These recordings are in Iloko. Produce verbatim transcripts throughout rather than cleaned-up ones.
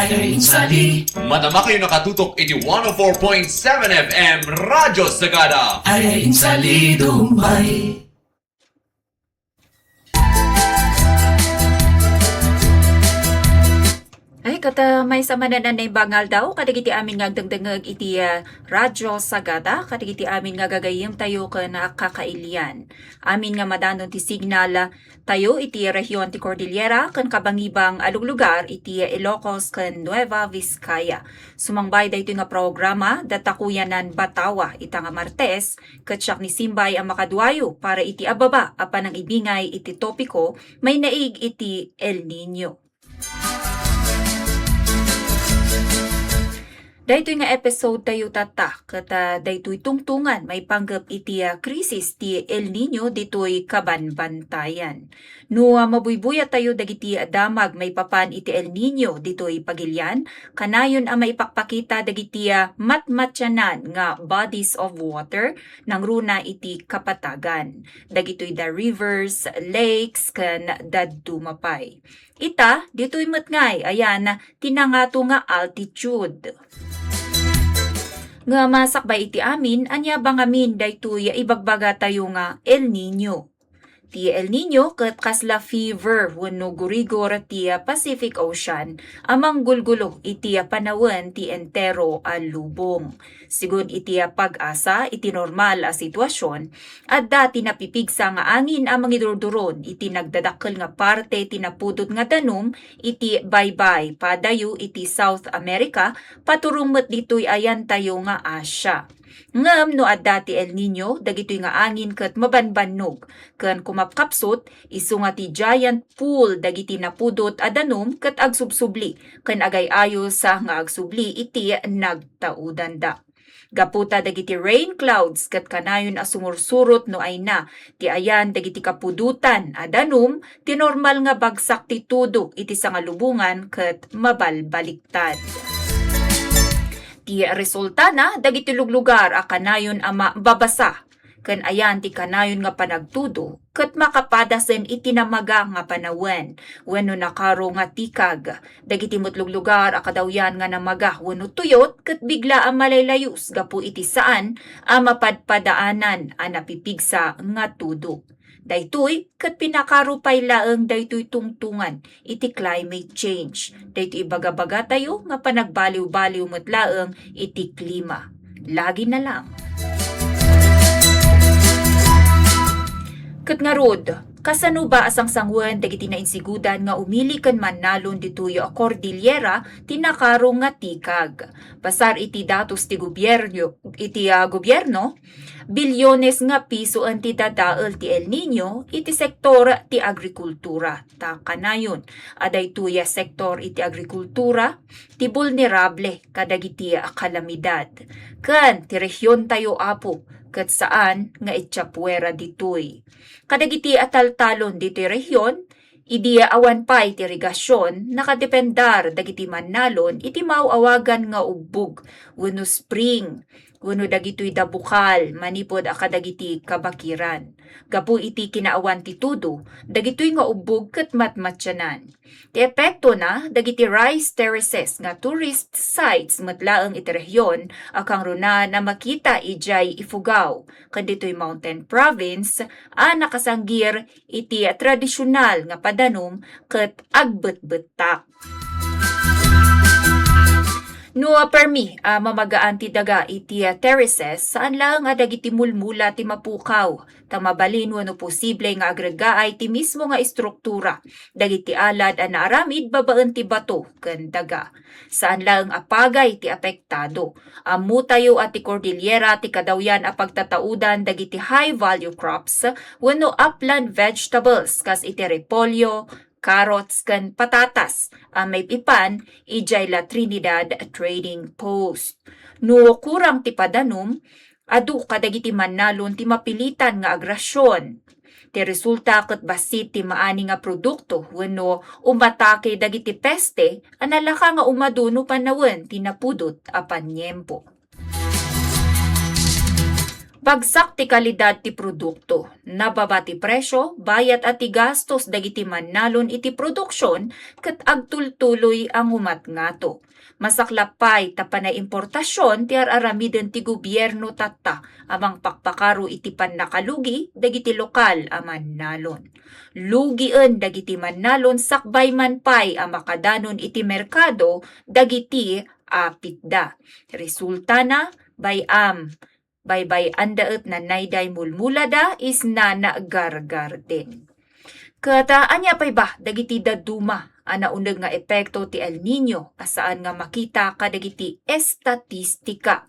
Ay, insali. Madama kayo nakatutok iti one oh four point seven F M Radyo Sagada. Ay, insali, dumbay. Ay, ket, ah, maysa manen a naimbag nga aldaw kadagiti amin nga agdengdengngeg iti, ah, Radyo Sagada, kadagiti amin nga gagayyemtayo ken, ah, kakailian. Amin nga madanon ti signal, ah, tayo iti rehiyon ti Cordillera ken kabangibang a luglugar iti Ilocos ken Nueva Vizcaya. Sumangbay daytoy nga programa, datakuyanan Batawa ita nga Martes, ket siak ni Simbay a makaduayo para iti ababa a panangibingay iti topiko, mainaig iti El Niño. Daytoy nga episode tayo tatta, ket, ah, daytoy tungtungan maipanggep iti, ah, krisis ti El Niño ditoy kabanbantayan. No, ah, mabuybuyat tayo dagiti damag maipapan iti El Niño ditoy pagilian, kanayon a maipakpakita dagiti, ah, matmatianan nga bodies of water nangruna iti kapatagan. Dagitoy da rivers, lakes, ken dadduma pay. Ita, ditoy met ngay, ayan, ti nangato nga altitude. Nga masakbay iti amin, ania ba ngamin daytoy ibagbaga tayo nga El Niño? Ti El Niño ket kasla fever wenno gurigor ti Pacific Ocean a manggulgulo iti panawen ti entero a lubong. Sigun iti PAGASA, iti normal a sitwasion, adda ti napipigsa nga angin a mangidurduron iti nagdadakkel nga parte ti napudot nga danum iti baybay padayo iti South America, paturong met ditoy ayantayo nga Asia. Ngem no adda ti El Niño, dagitoy nga angin ket mabanbannog ken kumapkapsut, isu nga ti giant pool dagiti napudot a danum ket agsubsubli ken agay-ayos nga agsubli iti nagtaudanda. Gapu ta dagiti rain clouds ket kanayon a sumursurot no ayna ti ayan dagiti kapudotan a danum, ti normal nga bagsak ti tudo iti sangalubongan ket mabalbaliktad. Ti resultana, dagiti luglugar a kanayon a mababasa ken ayan ti kanayon nga panagtudo ket makapadasen iti namaga nga panawen wenno nakaro nga tikag. Dagiti met luglugar a kadawyan nga namaga wenno tuyot ket bigla a malaylayus gapu iti saan a mapadpadaanan a napipigsa nga tudo. Daytoy ket pinakaro pay laeng daytoy tungtungan iti climate change. Daytoy ibagabagatayo nga panagbaliwbaliw met laeng iti klima. Lagi na lang. Ket ngarud, kasano ba a sangsangoen dagiti nainsigudan nga umili ken mannalon ditoy Cordillera ti nakaro nga tikag? Basar iti datos ti gobierno, iti, ah, gobierno, bilyones nga pisoen ti dadael ti El Niño iti sektor ti agrikultura. Ta kanayon a daytoy a sektor iti agrikultura ti bulnerable kadagiti a kalamidad. Ken ti rehiontayo, Apo, ket saan nga idiay puera ditoy. Kadagiti a taltalon ditoy rehion, idi awan pay ti irigasion, nakadependar dagiti mannalon iti maaw-awagan nga ubbog wenno spring wenno dagitoy da bukal manipud a kadagiti kabakiran. Gapu iti kinaawan ti tudo, dagitoy nga ubbog ket matmatianan. Ti epektona, dagiti rice terraces nga tourist sites met laeng iti rehion a kangrunan a makita idiay Ifugao, ken ditoy Mountain Province a nakasanggir iti tradisional nga padanum ket agbetbettak. No permi a mamagaan ti daga iti terraces, saan laeng a dagiti mulmula ti mapukaw, ta mabalin wenno posible nga agreggaay ti mismo nga istruktura dagiti alad a naaramid babaen ti bato ken daga. Saan laeng a pagay ti apektado. Ammotayo a ti Cordillera ti kadawyan a pagtataudan dagiti high-value crops wenno upland vegetables kas iti repolyo, carrots, ken patatas a maipipan idiay La Trinidad Trading Post. No kurang ti padanum, adu kadagiti mannalon ti mapilitan nga agrasion. Ti resulta ket bassit ti maani nga produkto wenno umatake dagiti peste a nalaka nga umadu no panawen ti napudot a paniempo. Bagsak ti kalidad ti produkto, nababa ti presio, bayat a ti gastos dagiti mannalon iti produksion ket agtultuloy a ngumatngato. Masaklap pay ta panay importasion ti ar-aramiden ti gobierno tatta a mangpakpakaro iti pannakalugi dagiti lokal a mannalon. Lugien dagiti mannalon sakbay man pay a makadanon iti merkado dagiti apitda. Resultana, bay-am, baybay-andaet nanayday mulmulada isnan gargarden. Ket, ah, ania pay ba dagiti dadduma a nauneg nga epekto ti El Niño a saan nga makita kadagiti estatistika?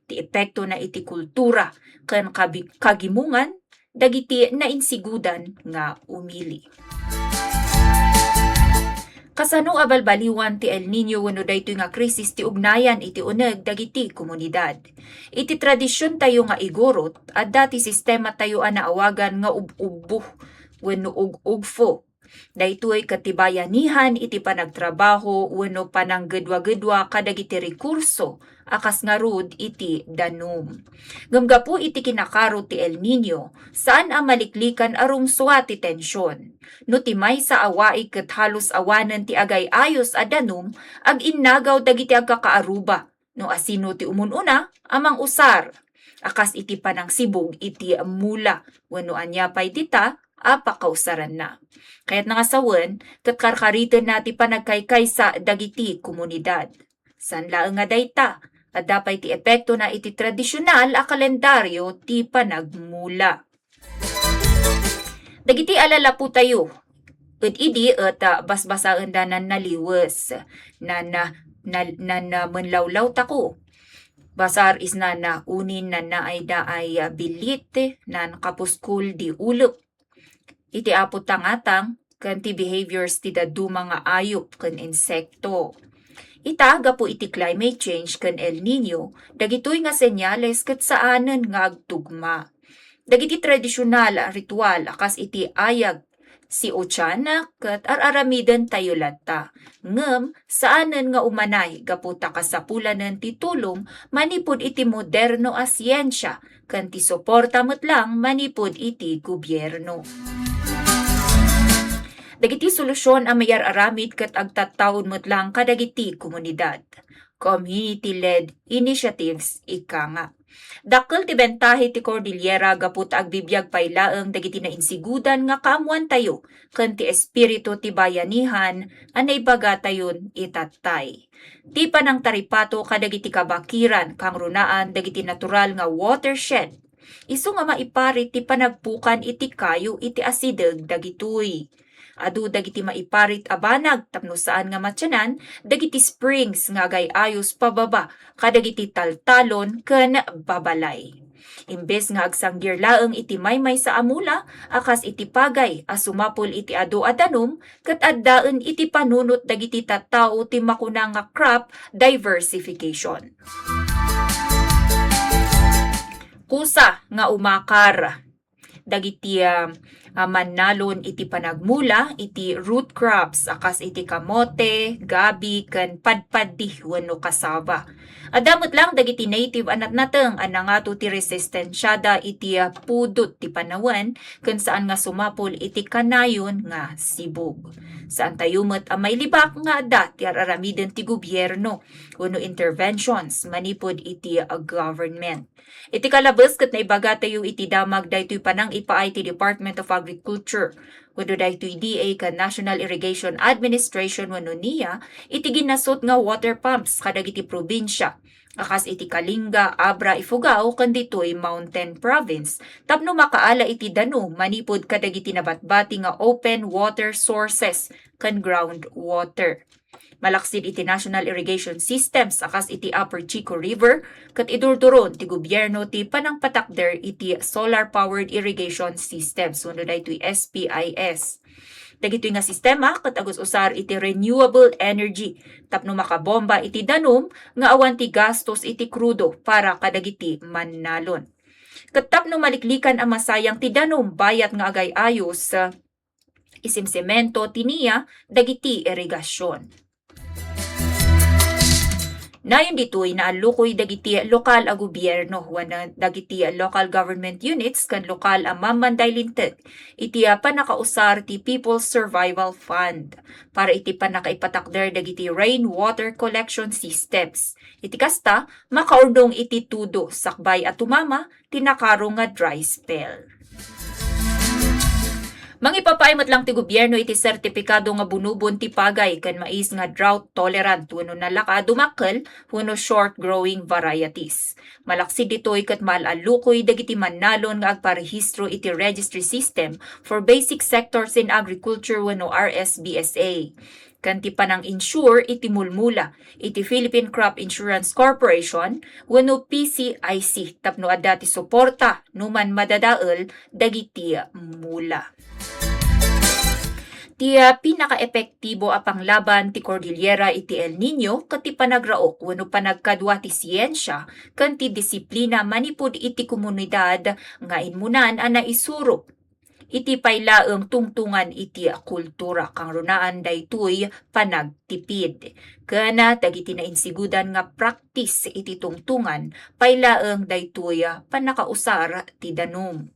Ti epektona iti kultura ken kabi-, kagimongan dagiti nainsigudan nga umili. Kasano a balbaliwan ti El Niño wenno daytoy nga krisis ti ugnayan iti uneg dagiti komunidad? Iti tradisiontayo nga Igorot, adda ti sistematayo a naawagan nga ub-ubbo wenno ug-ugfo. Daytoy ket ti bayanihan iti panagtrabaho wenno pananggedwagedwa kadagiti rekurso a kas ngarud iti danum. Ngem gapu iti kinakaro ti El Niño, saan a maliklikan a rumsua ti tension. No ti maysa a waig ket halos awanen ti agay-ayos a danum, ag-innagaw dagiti agkakaaruba no asino ti umun-una a mangusar a kas iti panangsibug iti mula wenno ania pay dita a pakausaranna. Kayatna nga sawen ket karkaritenna ti panagkaykaysa dagiti komunidad. Saan laeng nga dayta, adda pay ti epektona iti tradisional a kalendaryo ti panagmula. Dagiti alalapotayo, ed idi et, ah, basbasaenda nan naliwes, nan, ah, nal-, nan, ah, menlawlawtako. Basar isnan, ah, unin nan naaydaay, ah, bilit, nan kapuskol di ulep. Iti apo tangatang, ken ti behaviors ti dadduma nga ayup ken insekto. Ita, gapu iti climate change ken El Niño, dagitoy nga senyales ket saanen nga agtugma. Dagiti tradisional a ritual a kas iti ayag si Ochana ket ar-aramidentayo latta. Ngem, saanen nga umanay gapu ta kasapulanen ti tulong manipud iti moderno a siensia ken ti suporta met lang manipud iti gobierno. Dagiti solusion a mayar-aramid ket agtattaud met lang kadagiti komunidad. Community-led initiatives, ika nga. Dakkel ti bentahe ti Cordillera gapu ta agbibiag pay laeng dagiti nainsigudan nga kaammoantayo ken ti espiritu ti bayanihan a naibagatayon itattay. Ti panangtaripato kadagiti kabakiran kangrunaan dagiti natural nga watershed, isu nga maiparit ti panagpukan iti kayo iti asideg dagitoy. Adu dagiti maiparit a banag tapno saan nga matianan dagiti springs nga agay-ayos pababa kadagiti taltalon ken babalay. Imbes nga agsanggir laeng iti maymaysa a mula a kas iti pagay a sumapul iti adu a danum, ket addaen iti panunot dagiti tattao ti makuna nga crop diversification. Kusa nga umakar dagiti, ah, ah, mannalon iti panagmula iti root crops a kas iti kamote, gabi, ken padpaddi wenno cassava. Adda met lang dagiti native a natnateng a nangato ti resistensiada iti, ah, pudot ti panawen ken saan nga sumapul iti kanayon nga sibug. Saantayo met a mailibak nga adda ti ar-aramiden ti gobierno wenno interventions manipud iti, ah, government. Iti kalabes ket naibagatayo iti damag daytoy panangipaay ti Department of Agriculture wenno daytoy D A ken National Irrigation Administration wenno NIA iti ginnasut nga water pumps kadagiti probinsia a kas iti Kalinga, Abra, Ifugao, ken ditoy Mountain Province tapno makaala iti danum manipud kadagiti nabatbati nga open water sources ken groundwater. Malaksid iti national irrigation systems a kas iti Upper Chico River, ket idurduron ti gobierno ti panangpatakder iti solar-powered irrigation systems wenno daytoy S P I S. Dagitoy nga sistema ket agus-usar iti renewable energy tapno makabomba iti danum nga awan ti gastos iti krudo para kadagiti mannalon. Ket tapno maliklikan a masayang ti danum bayat nga agay-ayos, isimsimento ti NIA dagiti irigasion. Nayon ditoy, naallukoy dagiti lokal a gobierno wenno dagiti local government units ken lokal a mammanday linteg iti, ah, pannakausar ti People's Survival Fund para iti pannakaipatakder dagiti rainwater collection systems. Iti kasta, makaurnong iti tudo sakbay a tumama ti nakaro nga dry spell. Mangipapaay met lang ti gobierno iti sertipikado nga bunubon ti pagay ken mais nga drought tolerant wenno nalaka a dumakkel wenno short growing varieties. Malaksid ditoy ket maal-allukoy dagiti mannalon nga agparehistro iti registry system for basic sectors in agriculture wenno R S B S A. Ken ti panang-insure iti mulmula iti Philippine Crop Insurance Corporation wenno P C I C tapno adda ti suporta no man madadael dagiti mula. Ti, ah, pinakaepektibo a panglaban ti Cordillera iti El Niño ket ti panagraok wenno panagkadua ti siensia ken ti disiplina manipud iti komunidad nga immunan a naisuro iti pay laeng tungtungan iti kultura, kangrunaan daytoy panagtipid. Ken dagiti nainsigodan nga praktis iti tungtungan, pay laeng daytoy pannakausar ti danum.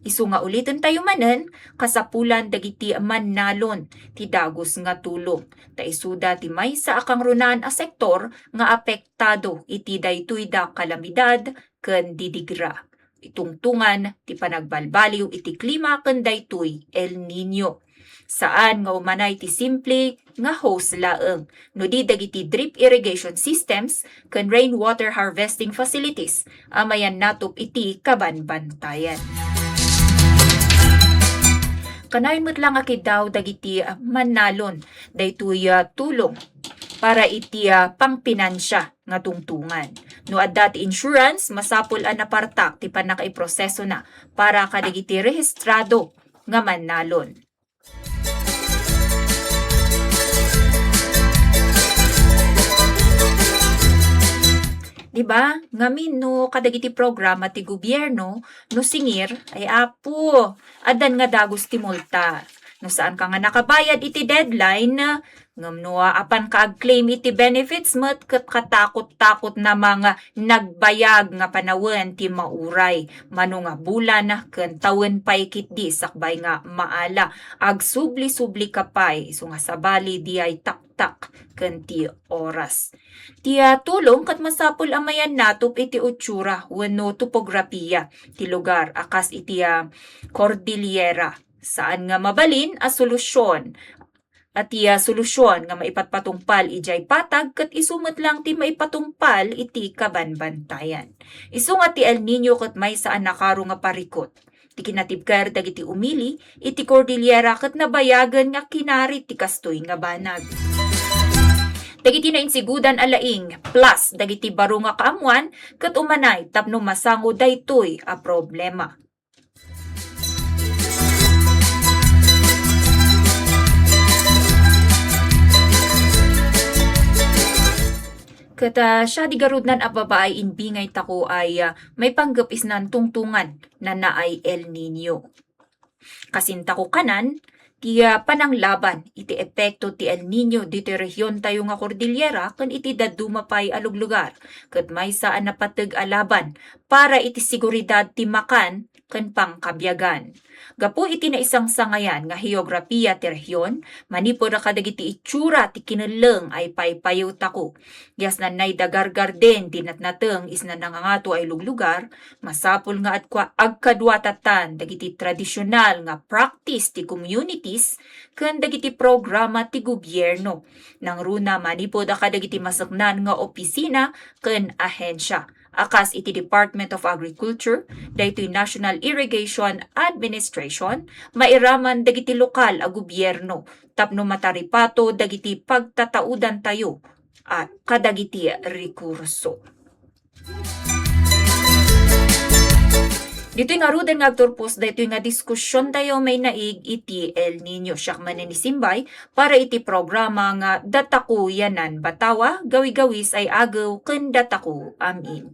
Isu nga uliten tayo manen, kasapulan dagiti mannalon ti dagus nga tulong. Ta isuda ti maysa a kangrunaan a sektor nga apektado iti daytoy da kalamidad ken didigra. Itungtungan ti panagbalbaliw iti klima ken daytoy El Niño. Saan nga umanay ti simple nga hose laeng, no di dagiti drip irrigation systems ken rainwater harvesting facilities a mayannatup iti kabanbantayan. Kanayon met lang a kiddaw dagiti, ah, mannalon daytoy, ah, tulong para iti, ah, pangpinansia nga tungtungan. No adda ti insurance, masapul a napartak ti pannakaiprosesona para kadagiti rehistrado nga mannalon. Di ba? Ngamin no kadagiti programa ti gobierno, no singir, ay apo, addan nga dagus ti multa. No saan ka nga nakabayad iti deadline, ngem no, ah, apan ka ag-claim iti benefits met ket katakot-takot na mga nagbayag nga panawen ti mauray, mano nga bulan ken tawen pay ketdi sakbay nga maala, agsubli-subli ka pay isu nga sabali diay taktak ken ti oras. Ti, ah, tulong ket masapul a mayannatup iti utsura wenno topograpia ti lugar a kas iti, ah, Cordillera. Saan nga mabalin a solusyon. A ti, ah, solusyon nga maipatpatungpal idiay patag ket isu met lang ti maipatungpal iti kabanbantayan. Isu nga ti El Niño ket maysa a nakaro nga parikut ti kinatibker dagiti umili iti Cordillera ket nabayagen nga kinarit ti kastoy nga banag. Dagiti nainsigodan a laing plus dagiti baro nga kaammuan ket umanay tapno masango daytoy a problema. Ket, ah, siya di garudnan a babaay imbingay tako ay, ah, maipanggep isnan tungtungan nanaay El Niño. Kasintako kanan, ti, ah, pananglaban iti epekto ti El Niño ditoy rehion tayo nga Cordillera ken iti dadduma pay a luglugar, ket maysa a napateg a laban para iti seguridad ti makan ken pangkabiagan. Gapu iti naisangsangayan nga heograpia ti rehion, manipud kadagiti itsura ti kinelleng ay paypayewtako. Diasnan nayda gargarden ti natnateng isnan nangangato ay luglugar, masapul nga agkua-, agkaduatatan dagiti tradisyonal nga practice ti communities ken dagiti programa ti gobierno. Nangruna manipud kadagiti maseknan nga opisina ken ahensya a kas iti Department of Agriculture, daytoy National Irrigation Administration, mairaman dagiti lokal a gobierno tapno mataripato dagiti pagtataudantayo a kadagiti rekurso. Ditoy ngaruden nga agturpos daytoy nga diskusiontayo mainaig iti El Niño. Siak manen ni Simbay para iti programa nga Datako Yanan Batawa, Gawi-gawi say agew ken datako amin.